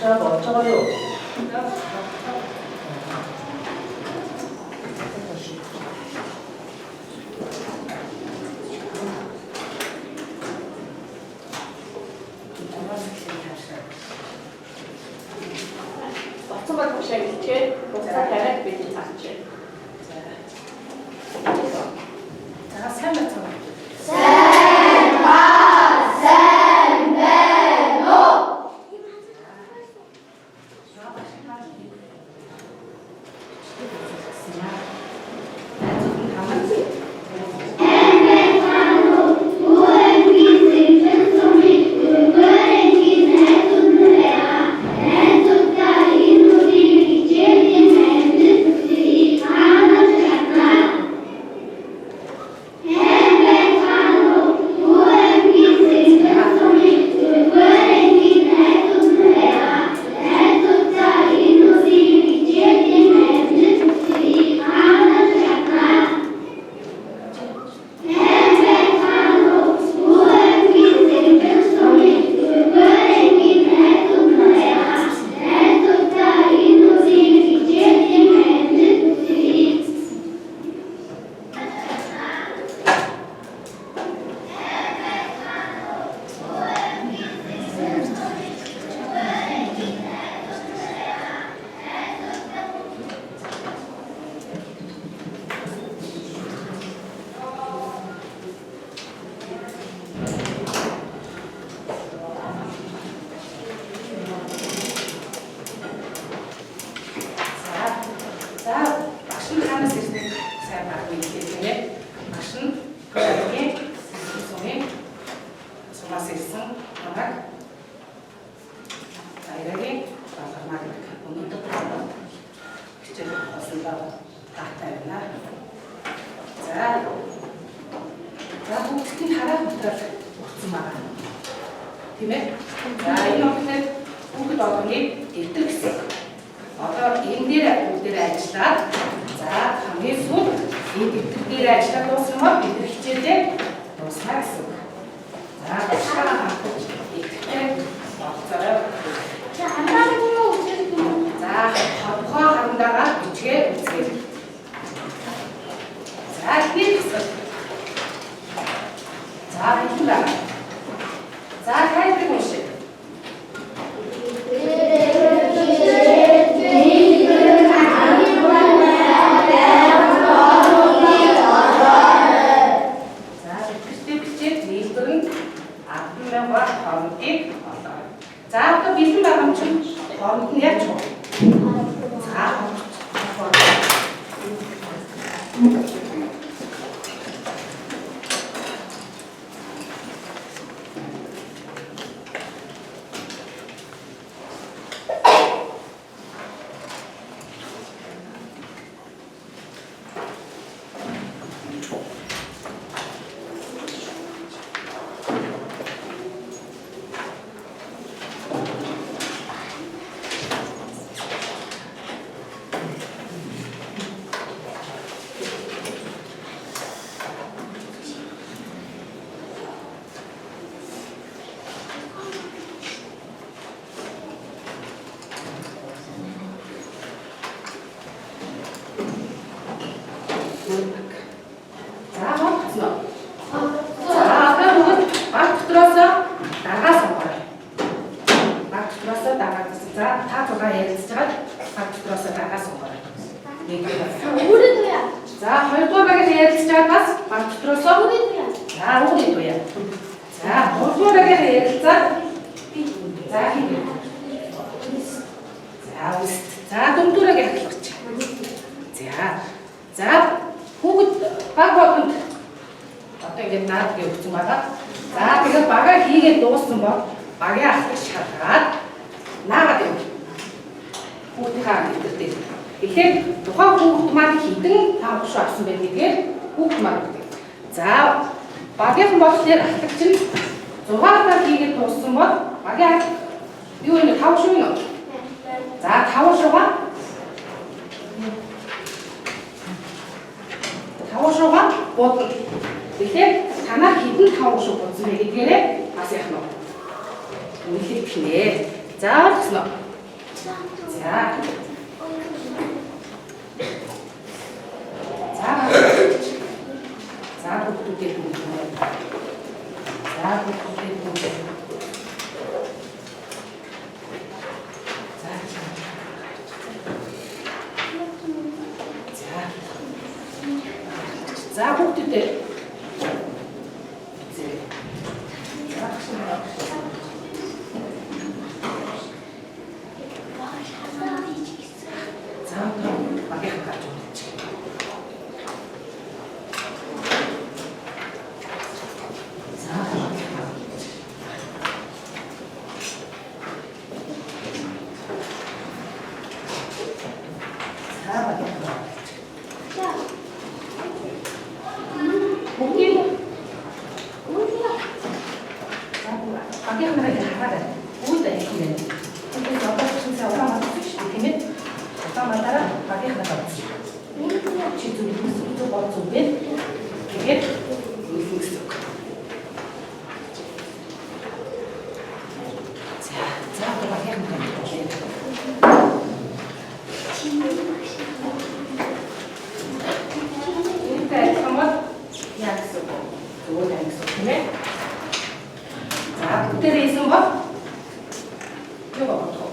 Багшаа болж байгаа юу? Боцсон бол багшаа хэлчихээ. Буцаа тариад бид цаачээ. За сайн байцгаана уу? Сайн байна уу? За. За багш нь хаанаас ирснийг сайн баг мэдээ тийм ээ. Багш нь Төлөгийн сумын сумаас ирсэн намайг Баярагийн балгармаа гэдэг. Өнөөдөр та хичээл болсон ба таатай байна. За. За хүүхдийн хараа хөтрөл өгсөн байгаа. Тийм ээ. За энэ болохоор хүүхэд болгоны дэвтэр гэсэн. Одоо энэ дээр бүгдээр ажиллаад за хамгийн сүүлд энэ дэвтэр дээр ажиллаад дууссан бол бид нар хичээлээ дуусна гэсэн үг. За багшаа хамтарч идэвхтэй оролцоорой. За хавхаа харандаага бичгээ үзье. За эхний дасгал. За бэлэн байна. За тайлбарыг уншъя. За тэтгэртэй бичээд нийлбэр нь 10,000 хоорондыг олоо. За одоо бэлэн байгаа юм чинь хооронд нь яаж вэ? За хооронд. чаад бас баг дотроосоо за үүний дуяа. За гуравдугаар багийнхаа ярилцаа. За хийгээ. За үст. За дөрөвдүгээр багийн ахлагч. За. За хүүхэд баг болгонд одоо ингээд наад гэж өгсөн байгаа. За тэгээд багаа хийгээд дууссан бол багийн ахлагч шалгаад наагаад явна. Хүүхдийнхаа дэвтэр дээр. Тэгэхээр тухайн хүүхд маань хэдэн тав шуу авсан бэ гэдгээр хүүхд маань өгдөг. За багийнхан болохоор ахлагч нь 6 удаа хийгээд дууссан бол багийн ахлагч юу вэ? 5 шуу нөө. За 5 шуугаа 5 шуугаа будна. Тэгэхээр танаа хэдэн 5 шуу будсан бэ гэдгээрээ бас яах нь вэ? Үнэлэх нэ. За ойлгосноо. За. За. За хүүхдүүдээ дүнжинэ. За хүүхдүүдээ дүнжинэ. За. За. За хүүхдүүдээ. За одоо багийнхан гарч ирж. За За багийнхан. Бүгдийг за багийнхан нарыг хараарай. Бүгд адилхан байна. Тэгээд одоо чинь сайн удаан мандах шүү дээ, тийм ээ? Удаан мандаараа багийнхнаа бодсон. Чи зүг гэсэн үг гол зүг бэ? Тэгээд үлгэн гэсэн үг. За, за одоо багийнхнаа бодлоо. Үүнтэй адилхан бол яа гэсэн үг вэ? Зүгээр яа гэсэн үг тийм ээ? За, бүгдээрээ хийсэн бол юу бодох вэ?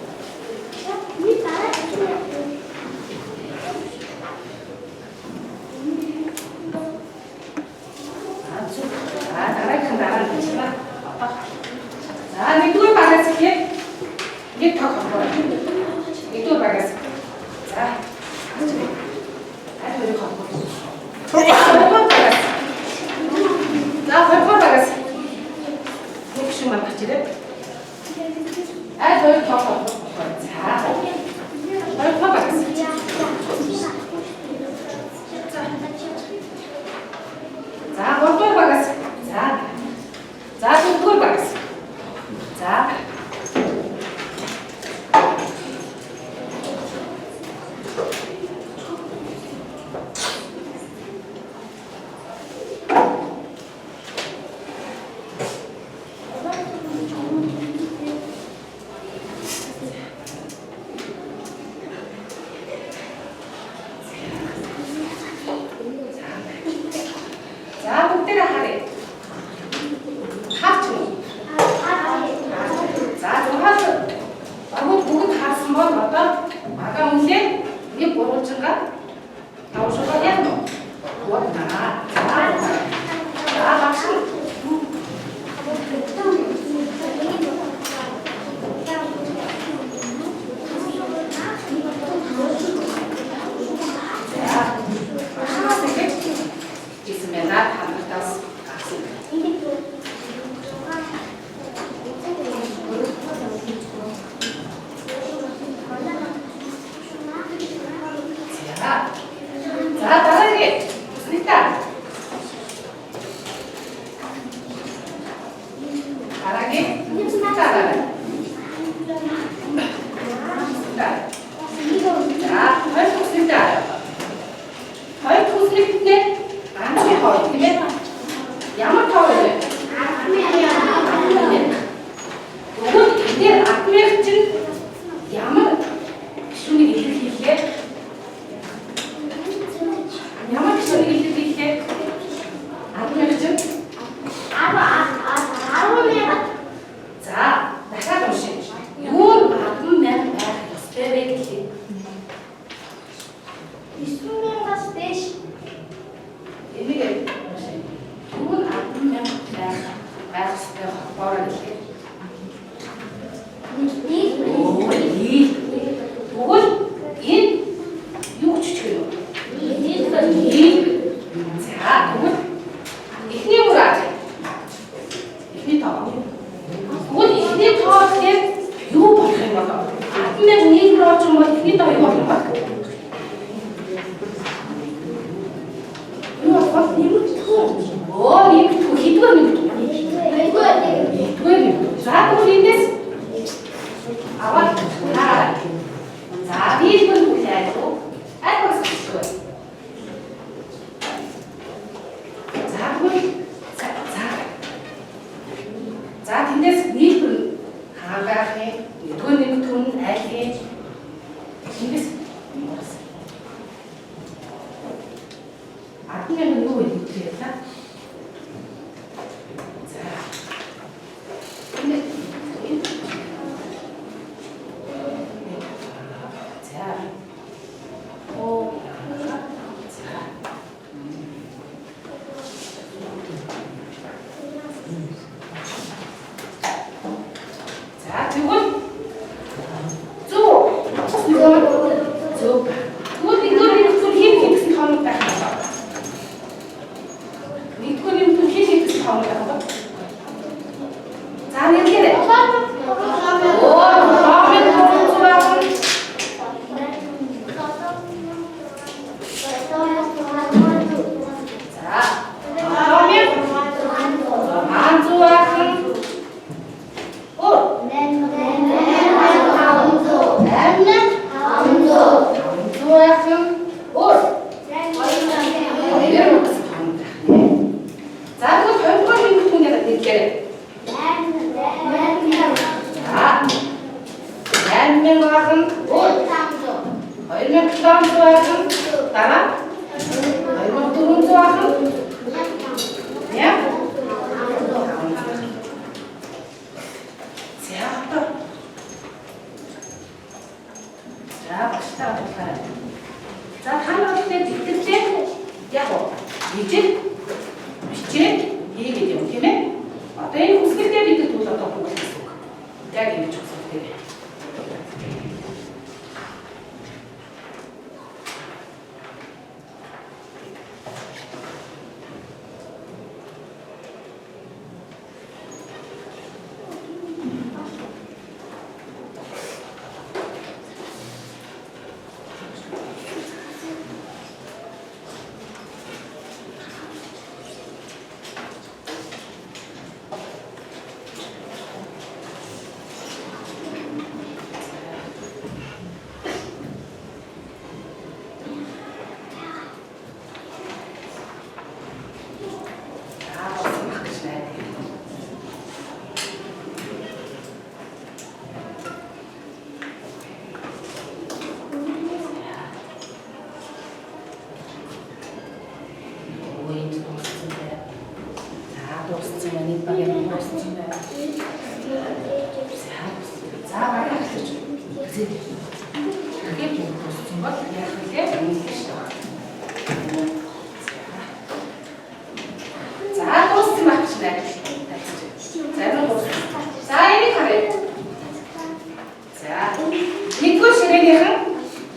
За, зүг. За, дараагийнхан дараа нь ажиллана. Одоо. За, нэгдүгээр багаас эхлэе. Нэг тог холбоо. Нэгдүгээр багаас. За. Аль хоёрыг холбоо. Хоёрдугаар багаас. За, хоёрдугаар багаас. Нэг шин маань гарч ирээ. Аль хоёр тог холбоо. За. Хоёрдугаар багаас. За, гуравдугаар багаас. За. За, дөрөвдүгээр багаас. За. За, бүгдээрээ харъя. Харч юм уу? За, зургаал багууд бүгд харсан бол одоо бага үнлээ нэг гурвалжингаа тав шугаа яг нь боднаа. За, за багш нь за багшаас ингэж хийсэн байна. Та нартаас гарсан. За. За дараагийн Уснита. Дараагийн Уснита дараа. Уснита. За, хоёр Уснита. Хоёр Уснитэд ганцхан хоёр тийм ээ? Ямар тоо вэ? Тэгвэл тэдгээр 10,000 чинь ямар гишүүнийг илэрхийлээ? Ямар гишүүнийг илэрхийлээ? 10,000 чинь? За, дахиад уншъя. Юу нь 10,000 байх ёстой вэ гэхээ? Энийг байх юм? Нэгдүгээр нэмэгдүүн нь аль юм? Эндээс 10,000 юу вэ гэж ярьлаа. За. Энэ за. О. За. За, тэгвэл зөв. Зөв. Тэгвэл нэгдүгээр нэмэгдүүн хэн хэн гэсэн тоонууд байх юм бэ? Нэгдүгээр нэмэгдүүн хэн хэн гэсэн тоонууд байх вэ? За, нэрлээрэй. Оо, 7300 байх нь. За, 7600 байх нь. Оо, 8500 байх нь. Өөр. 2000 гэсэн тоонууд байх нэ. За, тэгвэл хоёрдугаар нэмэгдүүн яг нэрлээрэй. За, 8000 байх нь. Өөр. 2700 байх нь. Дараа 2400 байх нь. Яа. За, одоо. За, багштай бодлоо. За, та нар болохоор тэтгэлээ яг уу ижил бичээд хийгээд юм, тийм ээ? Одоо энэ хүсгэлтэй бид нар одоо хүүхэл гэсэн үг. Яг ингэж хүсэлтэй. За, болсон байх гэж найдаа. Өө, энд дууссан байна. За, дууссан байна. Нэг баг юм дууссан байна. За, за, баг эхэлж. Үзье. Тэгэхээр дууссан бол яах вэ? Үнэлэх шүү. За, дууссан байх гэж найдаа. За, энэ дууссан. За, энийг харъя. За, нэгдүгээр ширээнийхэн,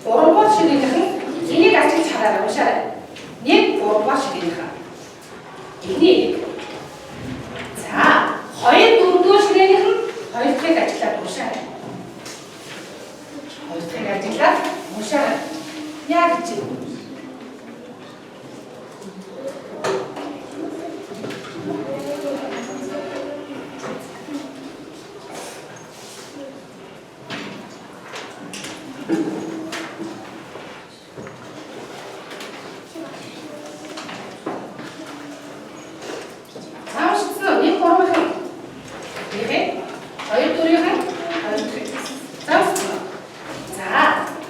гуравдугаар ширээнийхэн энийг ажиглаж хараарай, уншаарай. 1 3 дугаар ширээнийхэн. Эхний нэг. За, 2 дөрөвдүгээр ширээнийхэн хоёр дахьыг ажиглаад уншаарай. Хоёр дахьыг ажиглаад уншаарай. Яг гэж. За, уншсан уу? 1 3-ын. Эхээ. 2 4-ийн. 2 дахь. За, уншсан уу? За,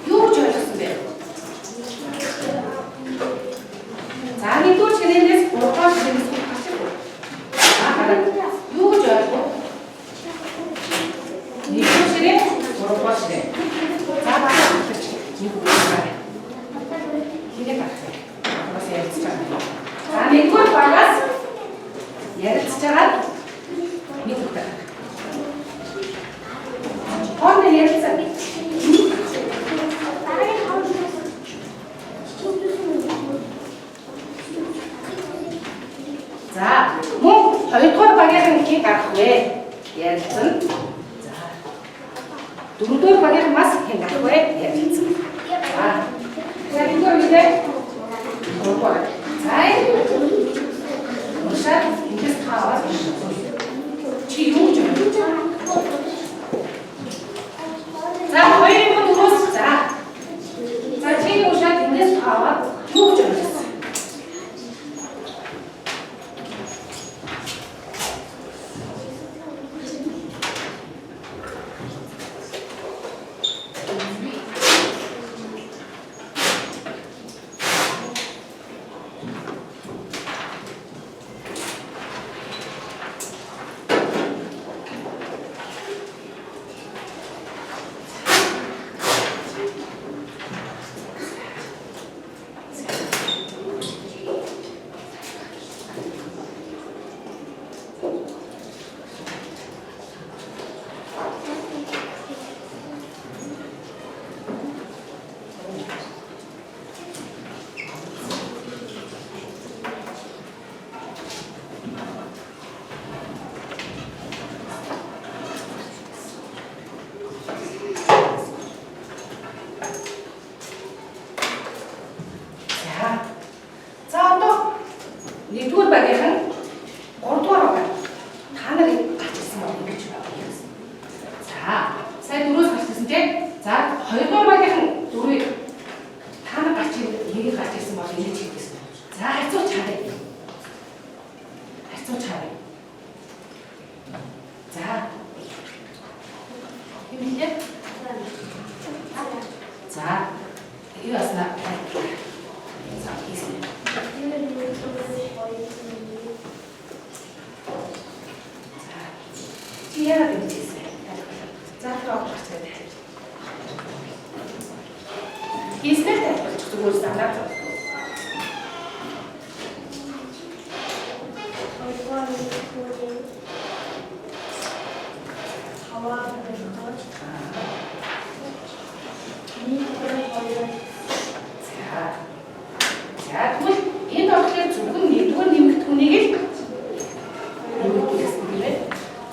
юу гэж ойлгосон бэ? За, нэгдүгээр ширээнээс 3 дугаар ширээнээс гарч ирв. За, хараа. Юу гэж ойлгов? Нэгдүгээр ширээ, 3 дугаар ширээ. За, багаа хөтлөж нэг үг гараа. Хэнийг гарах вэ? Бас ярилцж байгаа. За, нэгдүгээр багаас ярилцж байгаа нэг үг гарах. Хоорондоо ярилцаа. За, мөн хоёрдугаар багийнхан хэн гарах вэ? Ярилцсан. За. Дөрөвдүгээр багийнхан бас хэн гарах вэ? Ярилцсан. За. За, нэгдүгээр үедээ гуравдугаар. За, энэ уншаад эндээс та аваад чи юу гэж ойлгож байна? За, 2004-өөс за. За, чи уншаад эндээс та аваад юу гэж ойлгосон? Нэгдүгээр багийнхан 3 дугаар баг. Та нарыг гарч ирсэн бол ингэж байна. За, сая дөрөвс гарч ирсэн тийм. За, хоёрдугаар багийнхан дөрвийг та нар гарч нэгийг гарч ирсэн бол ингэж хийсэн. За, харьцуулж харъя. Харьцуулж харъя. За. Юм хэлээ? За. Юу асна? За, хийсэн. За. Чи яагаад ингэж хийсэн? За, тэр огт гарч ирээ. Хийснээр тайлбарлах зүгээр санаа зовлоо. За. За, тэгвэл энд болохоор зөвхөн нэгдүгээр нэмэгдүүнийг л нэмэгдүүлсэн тийм ээ.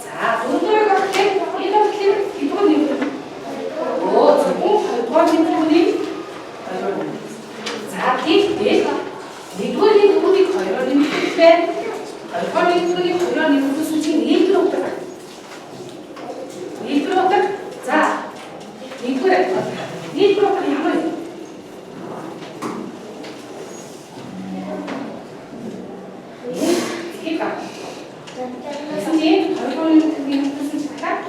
За, дөрөвдүгээр болохоор энэ болохоор хэдвэр нэмэгдүү? Өө, зөвхөн хоёрдугаар нэмэгдүүнийг хоёроор нэмэгдүүлсэн. За, тэгтэл нэгдүгээр нэмэгдүүнийг хоёроор нэмэгдүүлсэн. Хоёрдугаар нэмэгдүүнийг хоёроор нэмэгдүүлсэн чинь нийлбэр утга. Нийлбэр утга. За, нэгдүгээр нийлбэр утга ямар вэ? Их ба. Тэгсэн чинь хоёрдугаар нэмэгдүүлсэн чинь дахиад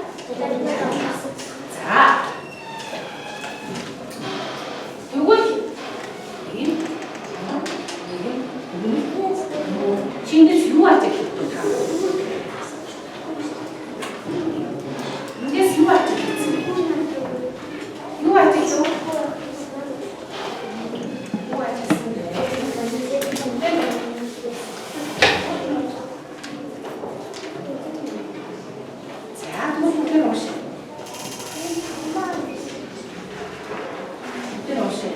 за. Тэгвэл энэ нэг чи эндээс юу ажиглах вэ та? Эндээс юу ажигласан бэ? Юу ажиглав? Юу ажигласан бэ? За, тэгвэл бүгдээр уншъя. Бүгдээр уншъя.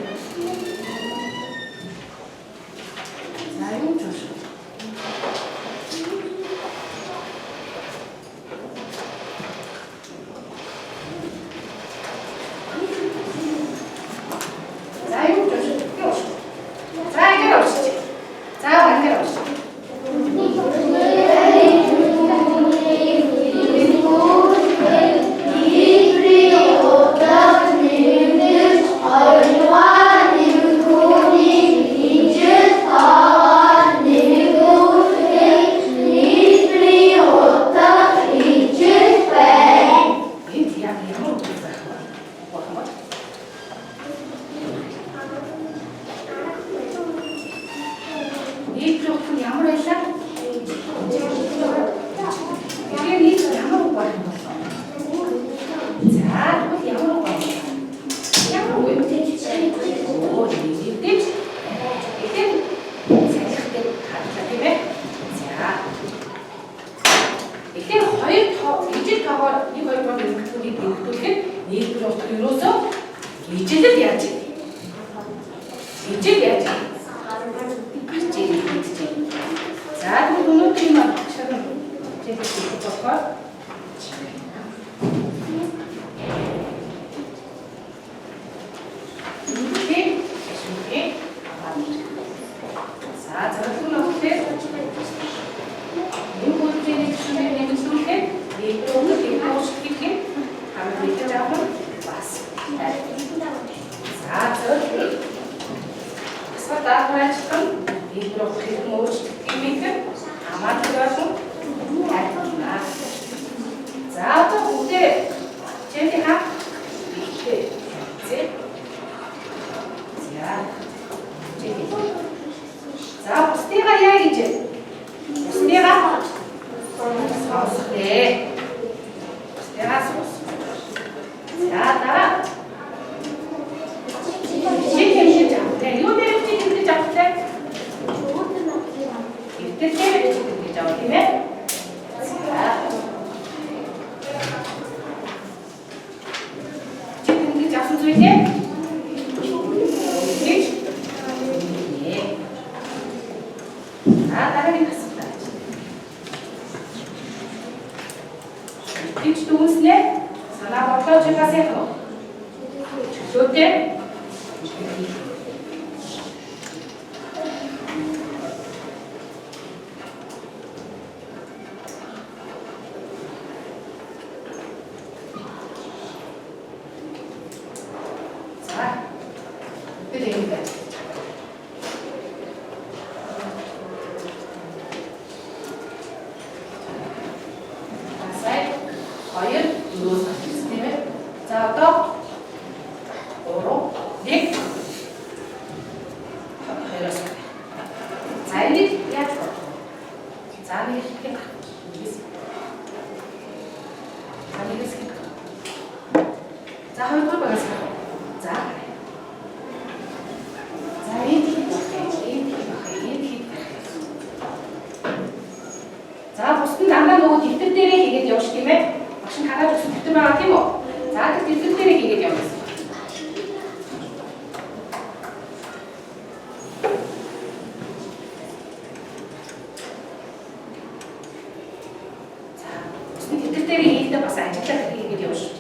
За, юу ч унших. За, юу ч унших. Бүгдээр унших. За, ингэж уншиж. За, ингэж унших. Энд яг ямар үг байх вэ? Болох юм бол? Нийтлэг утга нь ямар байлаа? Тэгэхээр нийтлэг ямар үг байх юм бол? За, тэгвэл ямар үг байх вэ? Ямар үг вэ? Оо, нэмэгдэж. Тэгэхээр салхитай харлаа тийм ээ. За. Тэгэхээр хоёр тоо ижил тоогоор 1 2 3 нэмэгдүүнийг нэмэгдүүлэхэд нийлбэр утга ерөөсөө ижилэл яаж юм? Ижил яаж юм? Гарч ирэх гэж байна. За, тэгвэл өнөөдөр энэ шагнал хичээлийг хийх болохоор тийм шүнхээ аваад ирэх. За, зорилго нь болохоор энэ үйлдвэрийн гишүүнээр нэмэгдүүлэхэд нийлбэр утга хэрхэн өөрчлөх гэдгийг хамт мэдэж авах нь бас. За, зорилго асуулт даалгавар ажиллах нь нийлбэр утга хэрхэн өөрчлөгдөхийг мэдэх хамаатай болон тайлбарлана. За, одоо бүгдээ хичээлийнхаа бэлтээ. За. Хичээл. За, бусдыгаа яа гэж вэ? Бусдыгаа сонсох нэ. Бусдыгаа сонсох. За, дараа. Бичиг тэмдэглэж авах те. Юу дээр бичиг тэмдэглэж авах те? Дэвтэр дээр бичиг тэмдэглэж авах тийм ээ? За. Бичиг тэмдэглэж авсан зүйлээ гэж нэ. За, дараагийн асуулт авч. Итгэж дүгнэснээр санаа бодлоо чигаас яах вэ? Чөлөөтэй. Яаж бодох вэ? За нэг хэдийн гарах. Нэгээс. За нэгээс хэд гарах? За хоёрдугаар багаас гарах. За. За энд хэд байх вэ? Энд хэд байх вэ? Энд хэд байх вэ? За бусд нь дандаа нөгөө дэвтэр дээрээ хийгээд явж тийм ээ. Багш нь хараад өгсөн дэвтэр байгаа тийм үү? За тэр дэвтэр дээрээ хийгээд явна гэсэн. За бусд нь дэвтэр дээрээ хийхдээ бас ажиллаад хийгээд явна шүү.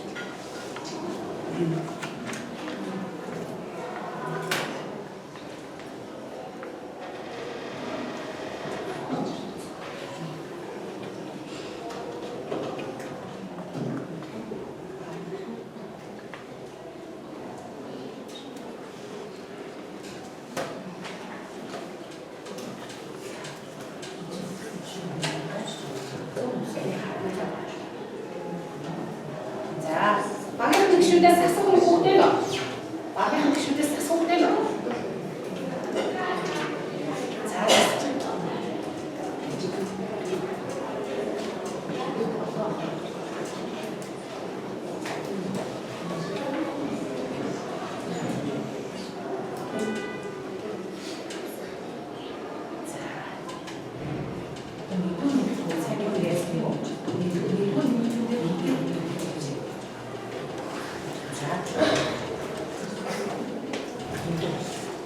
За багийн гишүүдээс асуух юм хүүхдээ нөө. Багийн гишүүдээс асуух үү нөө. За.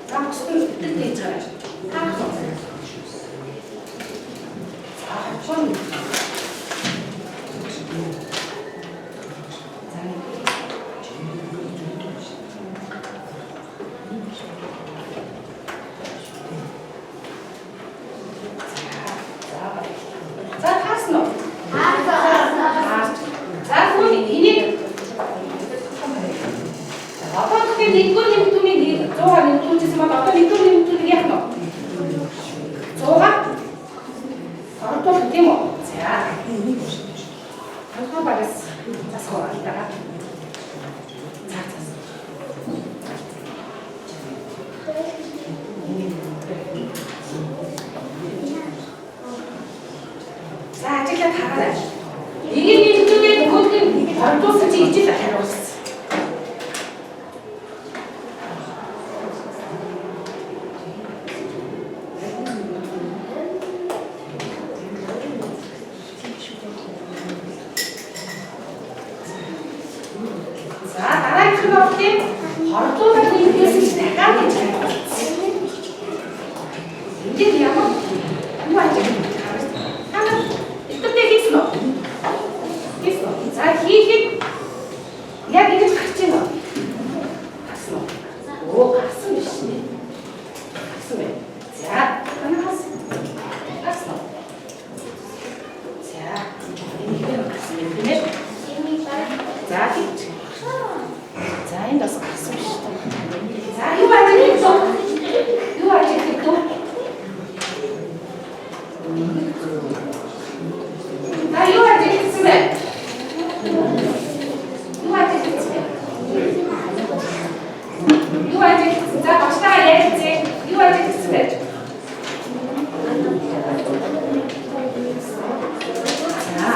За бусд нь дэвтэр хийж байгаа. Таах уу? За хавчаа. За нэг. За за таарсан уу? Таарч. За тэгвэл энийг одоо тэгэхээр нэгдүгээр нэмэгдүүнийг 100-аар нэмэгдүүлчихсэн бол одоо нэгдүгээр нэмэгдүүнийг яах нь вэ? 100-аар хордуулах тийм үү? За. Хоёрдугаар багаас засах уу? За зас. За ажиглаад хараарай. Нэгийг нэмэгдүүлээд нөгөөдг нь хордуулсан чи ижил хариулсан. За дараагийнх нь бол тийм хордуулаад нэмэгдүүлсэн чи дахиад гэж хариулсан. Ингээд ямар юу ажиглах хараа. Та нар дэвтэрдээ хийсэн үү? Хийсэн үү? За хийхэд яг ингэж гарч ийн үү? Гарсан уу? Оо гарсан биш нэ. Гарсан байна. За танахаас гарсан уу? За энэ их гарсан юм тийм ээ. За тийч. За энд бас гарсан биш. За юу ажиглах вэ? Юу ажиглах вэ? За юу ажигласан бэ? Юу ажигласан бэ? Юу ажигласан? За багштайгаа ярилцъя. Юу ажигласан бэ? За.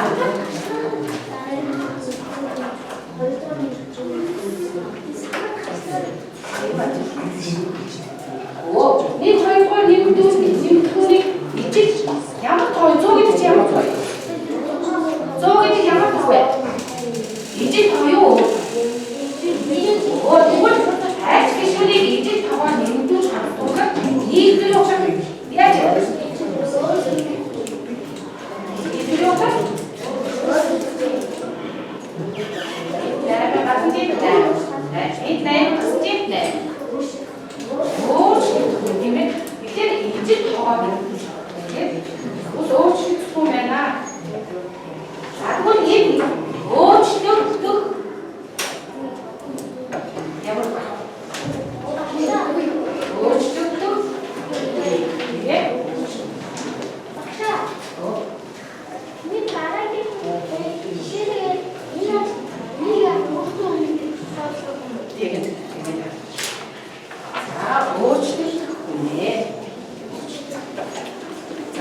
Оо, нэг хоёрдугаар нэмэгдүүл нэмэгдүүнийг ижил ямар тоо 100 гэдэг чи ямар тоо? 100 гэдэг ямар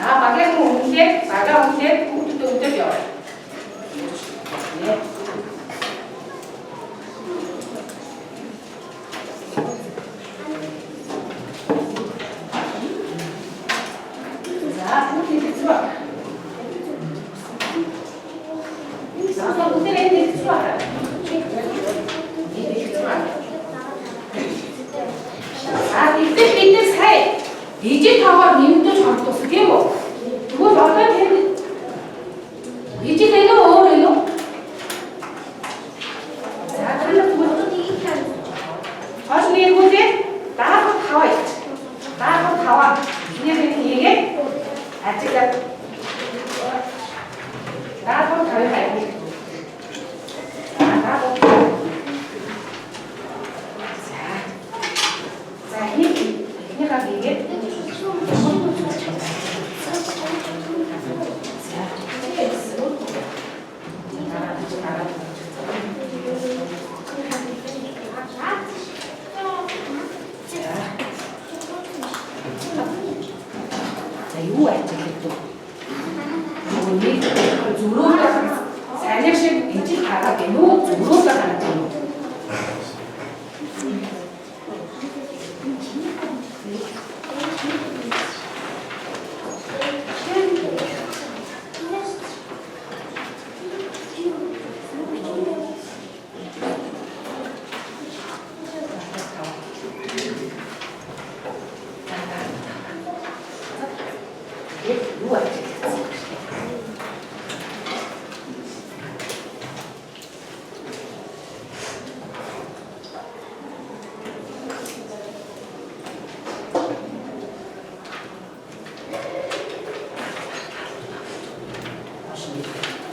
За багийн өмнөлөө, бага өмнөлөө хүүхдүүд өдөрт яваа. За хүүхдүүд хэлцүү. За бүгдээ хэлцүү. Хэлцүү. За тэгвэл бид нар сая ижил тоогоор нэмэгдэж хордуулсан тийм үү? Тэгвэл одоо тэр ижил энэ үү өөр энэ үү? За та нар тэгвэл хойш нэргүүлээ 75 ич. 75 эхнийх нь хийгээд ажиглаад 75-ыг ажиглах. За 75. За эхнийхээ хийгээд за юу ажиглагдав? Нэг зөрөөд санийх шиг ижил хараад байна уу? Зөрөөд хараад байна уу? Юу ажиглагдсан бэ?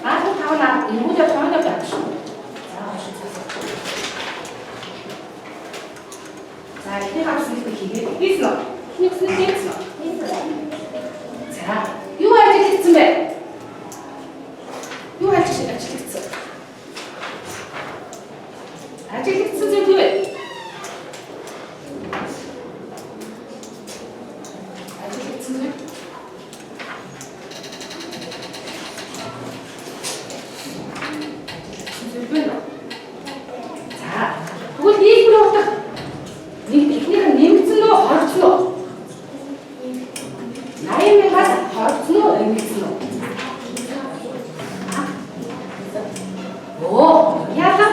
Аа тавна эргүүлээ тооно байх шүү. За хошин. За эхний авсан хийгээд хийсэн үү? Эхний авсан хийсэн үү? За юу ажиглагдсан бэ? Юу ажиглагдсан? Ажиглагдсан зүйл юу вэ? Ажиглагдсан зүйл. Ажиглагдсан зүйл байна уу? За тэгвэл нийлбэр утга нэг эхнийх нь нэмэгдсэн үү, хорогдсон уу? 80,000-аас хорогдсон уу, нэмэгдсэн үү? Оо, яалаа?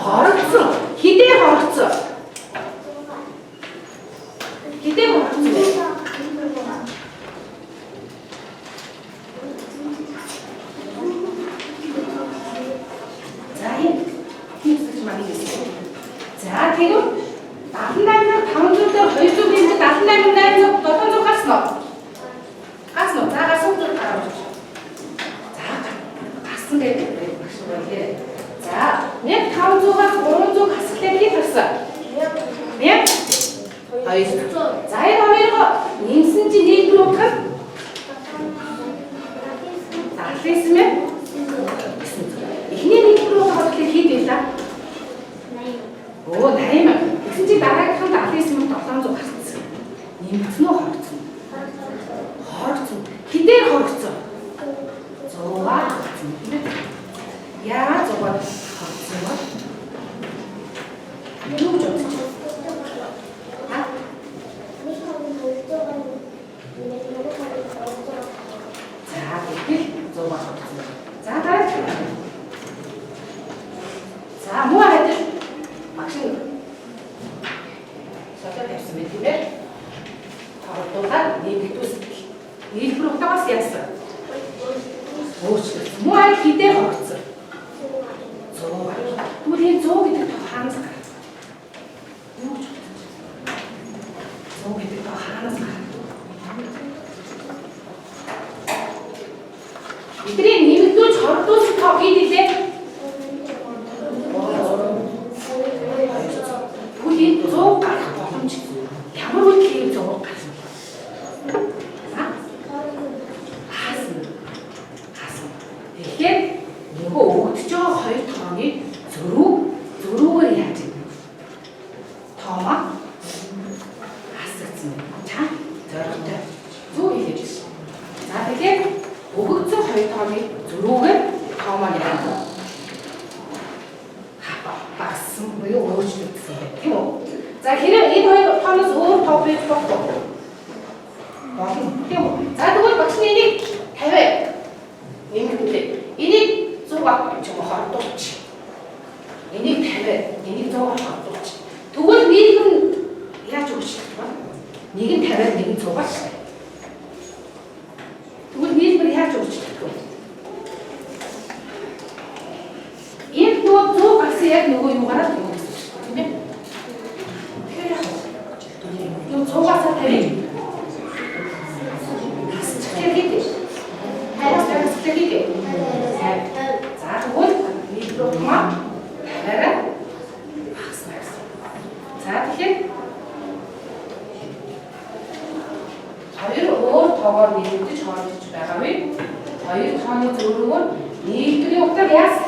Хорогдсон. Хідээ хорогдсон? Хідээ хорогдсон бэ? За энэ хийх маань гэсэн. За тэгвэл 78,500 дээр 200 нэмээд 78,800 700 гарсан уу? Гарсан уу? За гарсан үү гараа авч. За гарсан гэдэг багш байлээ. За 1500-аас 300 хасглаад хэд гарсан? 1200. За энэ хоёрыг нэмсэн чинь нийлбэр утга нь 79,900. Эхний нийлбэр утга бодлоо хэд байлаа? Өө 80. Тэгсэн чинь дараагийнх нь 79,700 гарсан. Нэмэгдсэн үү, хорогдсон? Хорогдсон. Хэдээр хорогдсон? 100-аар хорогдсон тийм ээ. Яагаад 100-аар хорогдсон бэ? Юу гэж бодож байна? Ха? За тэгвэл 100-аар хорогдсон байна. За дараа. За муу адил багш нь солиод тавьсан байх тийм ээ. Хорогдуулаад нэмэгдүүлсэн. Нийлбэр утгаас яасан? Өөрчлөгдсөн. Муу адил хэдээр хорогдсон? 100-аар. Тэгвэл энэ 100 гэдэг тоо хаанаас гарав? Юу гэж бодож байна? 100 гэдэг тоо хаанаас гарав? Бидний нэмэгдүүлж хорогдуулсан тоо хэд илээ? Тэгвэл энэ 100 гарах боломж ямар үйлдэл 100 гарсан бэ? Хаасан. Хаасан. Тэгэхээр нөгөө өгдөж байгаа хоёр тооны зөрүүгээр яаж юм? Тоомоо хасагдсан байна. Чаа зоригтой. Зөв хэлж байна. тооны зөрүүгээр тоо маань яах вэ? Багассан буюу өөрчлөгдсөн байх тийм үү? За хэрэг энэ хоёр тооноос өөр тоо байж болох уу? Болно тийм үү? За тэгвэл багш нь энийг 50 нэмэгдүүлээ. Энийг 100 гэж юм хордуулч. Энийг 50, энийг 100-аар хордуулч. Тэгвэл нийлбэр нь яаж өөрчлөгдөх вэ? Нэг нь 50, нэг нь 100 шүү дээ. Тэгвэл нийлбэр яаж өөрчлөгдөх вэ? Энэ нөгөө 100 гарсан яг нөгөө юугаараа л юм гэсэн үг шүү дээ, тийм ээ? Тэгэхээр яах вэ? Юу 100-аас 50-ыг хасчих хийдэ. 50-аас 50 хийдэ. 50. За тэгвэл нийлбэр утмаа 50-аараа багасна гэсэн. За тэгэхээр хоёр өөр тоогоор нэмэгдэж хоорогдож байгаа вэ? Хоёр тооны зөрүүгээр нийлбэрийн утга яасан?